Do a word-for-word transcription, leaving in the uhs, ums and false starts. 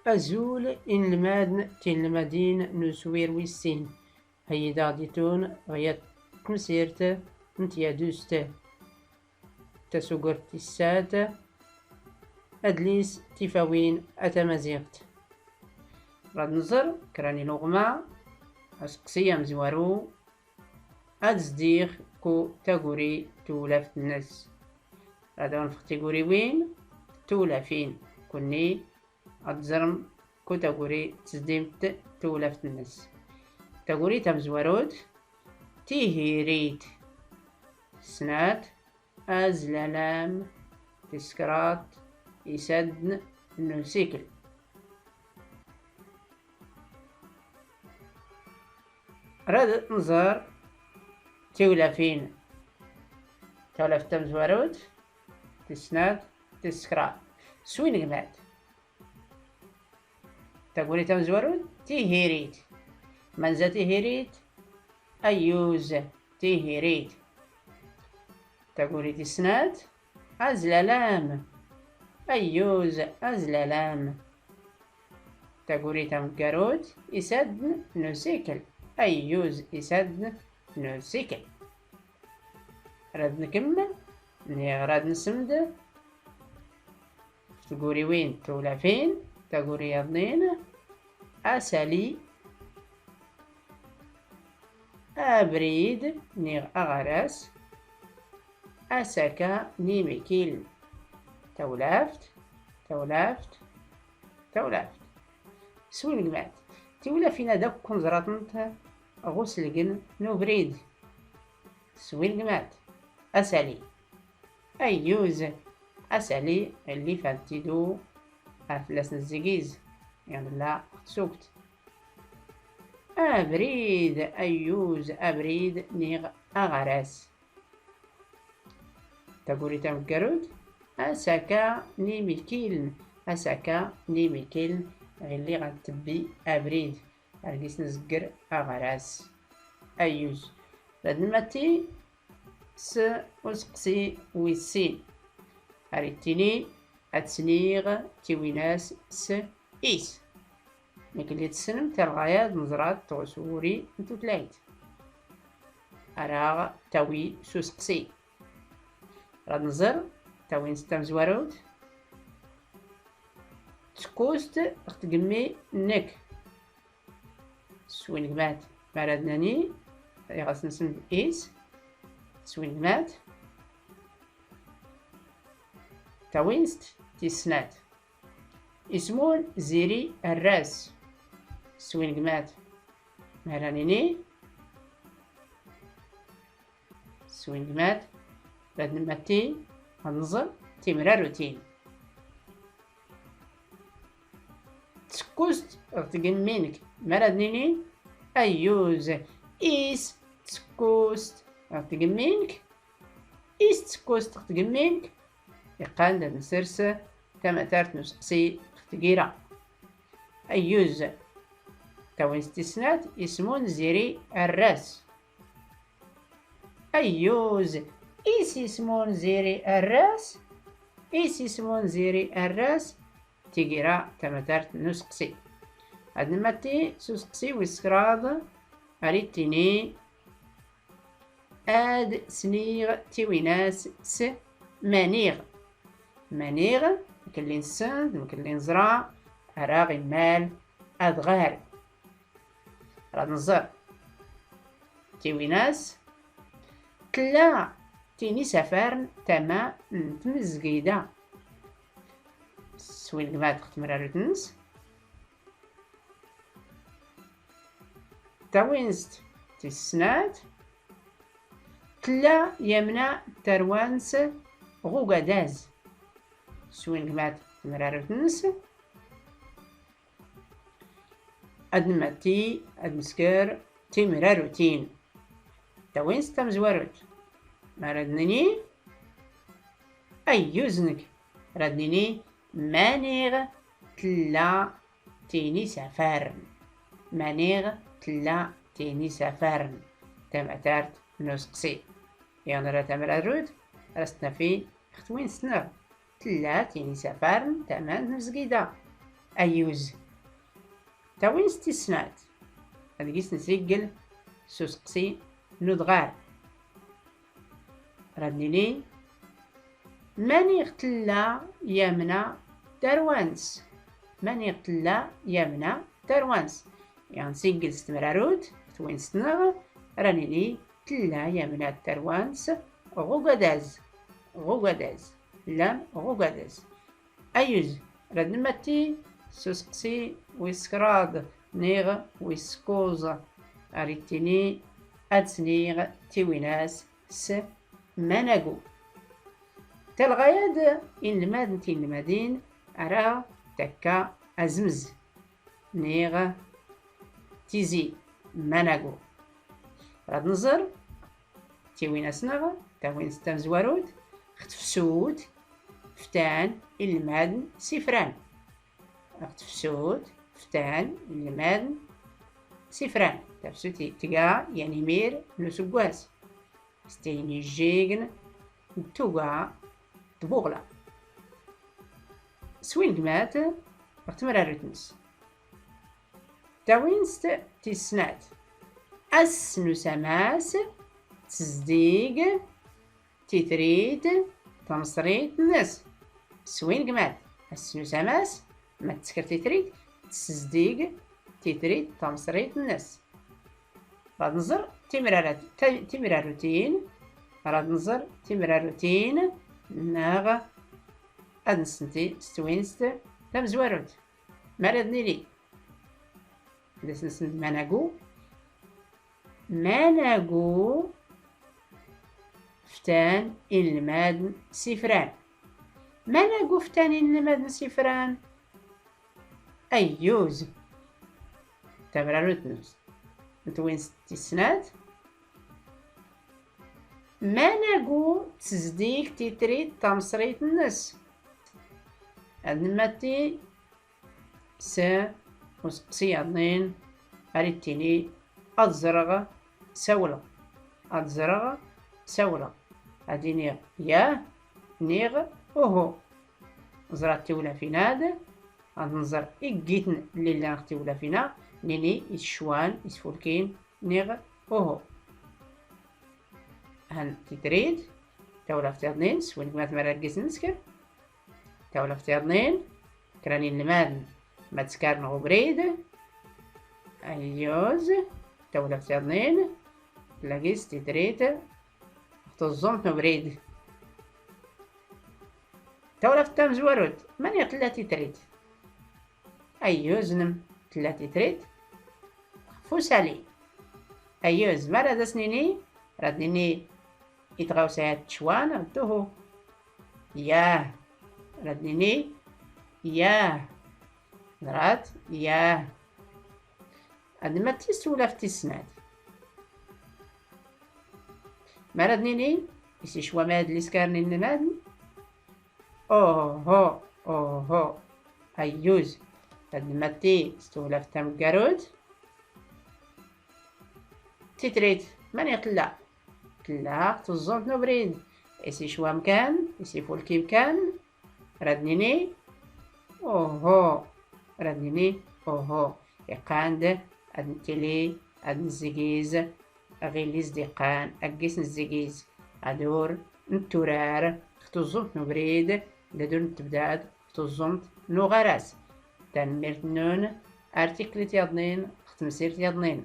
Azul inelmaden d tinelmadin n uswir wis sin. Heyyi-d aɣ-d-itun ɣer yat tmsirt n tyadust. Tasugert tis sat, adlis Tifawin a tamaziɣt. Rad nẓer kra n iluɣma. Aseqsi amezwaru, ad zdiɣ ku taguri tewlaft-nnes. Rad awen-fɣ tiguriwin tewlafin, kunni ad teẓrem ku taguri tezdimt tewlaft-nnes. Taguri tamezwarut, tihirit. Snat, azlalam. Tis kraḍt, isadden n usikel. Rad nẓer tiwlafin. Tawlaft tamezwarut, tis snat, tis kraḍt. Swingmat. Taguri tamezwarut, tihirit. Manza tihirit? Ayyuz, tihirit. Taguri tis snat, azlalam. Ayyuz, azlalam. Taguri tameggarut, isadden n usikel. Ayyuz, isadden n usikel. Rad nkemmel, niɣ rad nsemd tguriwin tewlafin. Taguri yaḍnin, asali, abrid niɣ aɣaras, asaka n imikil. Tawlaft, tawlaft, tawlaft. Swingmat. Tiwlafin-a d akk nẓra-tent ɣ uselgen n ubrid. Swingmat. Asali. Ayyuz. Asali, ɣilli fant idu, a fell-as nzzigiz, iɣ nella ɣ tsugt. Abrid, ayyuz, abrid niɣ aɣaras. Taguri tameggarut, asaka n imikiln, asaka n imikiln, ɣilli ɣa ntebbi abrid, ar gis nzegger aɣaras. Ayyuz. Rad nmatti s useqsi wis sin. Ar ittini ad sniɣ tiwinas s is. Nekk lli tessnem talɣa-ya d nẓra-t ɣ uswuri n tutlayt. Ar aɣ tawi s useqsi. Rad nẓer tawinst tamezwarut. Tsekkust ɣ tgemmi nek. Swingmat. Ma rad nani, iɣ as nsmd is. Swingmat. Tawinst tis snat. Ismun ziri arras. Swingmat. Ma ra nini. Swingmat. Rad nmatti ad nẓer timrarutin. Tsekkust ɣ tgemmi-nk. Ma rad nini. Ayyuz. Is tsekkust ɣ tgemmi-nk. Is tsekkust ɣ tgemmi-nk. Iqqan-d ad nsers tamatart n useqsi ɣ tgira. Ayyuz. Tawinst tis snat, ismun ziri arras. Ayyuz. Is ismun ziri arras? Is ismun ziri arras? Tigira tamatart n useqsi. Ad nmatti s useqsi wis kraḍ, ar ittini ad sniɣ tiwinas s maniɣ. Maniɣ, mkelli nssen, mkelli nẓra, ar aɣ immal adɣar. Rad nẓer. Tiwinas, tlla tin isafarn tama n tmezgida. Swingmat ɣ tmrarut-nnes. Tawinst tis snat, tlla yamna tarwa-nnes ɣ ugadaz. Swingmat ɣ tmrarut-nnes. Ad nmatti, ad nsker timrarutin. Tawinst tamezwarut. Ma rad nini, ayyuz nek. Rad nini, maniɣ tlla tin isafarn. Maniɣ tlla tin isafarn. Tamatart n useqsi. Iɣ nra tamrarut, ar as tnafi ɣ twinst-nneɣ. Tlla tin isafarn tama n tmezgida. Ayyuz. Tawinst tis snat. Ad gis nsiggel s useqsi n udɣar. Rad nini: Maniɣ tella Yamna tarwa-ns? Maniɣ tella Yamna tarwa-ns? Iɣ nsiggel s tmrarut, twinst-nneɣ, ra nini: Tella Yamna tarwa-ns ɣ ugadaz. Ɣ ugadaz. Llan ɣ ugadaz. Ayyuz. Rad nmatti s useqsi wis kraḍ niɣ wis kuẓ. Ar ittini ad sniɣ tiwinas s managu. Talɣa-ad inelmaden tinelmadin ara takka azemz niɣ tizi managu. Rad nẓer tiwinas-nneɣ, tawinst tamezwarut, ɣ tefsut ftan inelmaden s ifran. Ɣ tefsut ftan inelmaden s ifran. Tafsut tga yan imir n useggas. S tin ijjign n tuga n tbuɣla. Swingmat ɣ tmrarut-ns. Tawinst tis snat. Ass n usamas, tezdig titrit tamesrit-nnes. Swingmat. Ass n usamas, ma tesker titrit, tezdig titrit tamesrit-nnes. Rad nẓer timrarat-, ta-, timrarutin. Rad nẓer timrarutin, neɣ ad nsenti s twinst tamezwarut. Ma rad nili d as nsent managu. Managu ftan inelmaden s ifran. Managu ftan inelmaden s ifran? Ayyuz. Tamrarut n twinst tis snat. Managu tezdig titrit tamesrit-nnes? Ad nmatti s useqsi yaḍnin ar ittini: Ad ẓreɣ, sawleɣ. Ad ẓreɣ, sawleɣ. Ad iniɣ yah niɣ uhu. Ẓrat tiwlafin-ad, ad nẓer iggiten lli llan ɣ tiwlafin-a, nini is cwan, is fulkin, niɣ uhu. Han titrit, tawlaft yaḍnin, swingmat ma rad gis nsker. Tawlaft yaḍnin, kra n inelmaden ma tskaren ɣ ubrid. Ayyuz. Tawlaft yaḍnin, tella gis titrit ɣ tuẓẓumt n ubrid. Tawlaft tamezwarut, maniɣ tella titrit? Ayyuz nnem, tella titrit ɣef usali. Ayyuz, ma rad as nini? Rad nini i tɣawsa-ad tecwa neɣ d uhu? Yah. Rad nini yah. Ẓrat, yah. Ad nmatti s tewlaft tis snat. Ma rad nini is icwa mad lli skaren inelmaden? Uhu, uhu. Ayyuz. Ad nmatti s tewlaft tameggarut. Titrit, maniɣ tella? Tella ɣ tuẓẓumt n ubrid. Is icwa mkan, is ifulki mkan? Rad nini uhu. Rad nini uhu. Iqqan-d ad ntili ad nzzigiz ɣ illi s-d-iqqan, ad gis nzzigiz, ad ur ntturar ɣ tuẓẓumt n ubrid, d ad ur nttebdad ɣ tuẓẓumt n uɣaras. Tanemmirt-nnun, ar tiklit yaḍnin ɣ temsirt yaḍnin.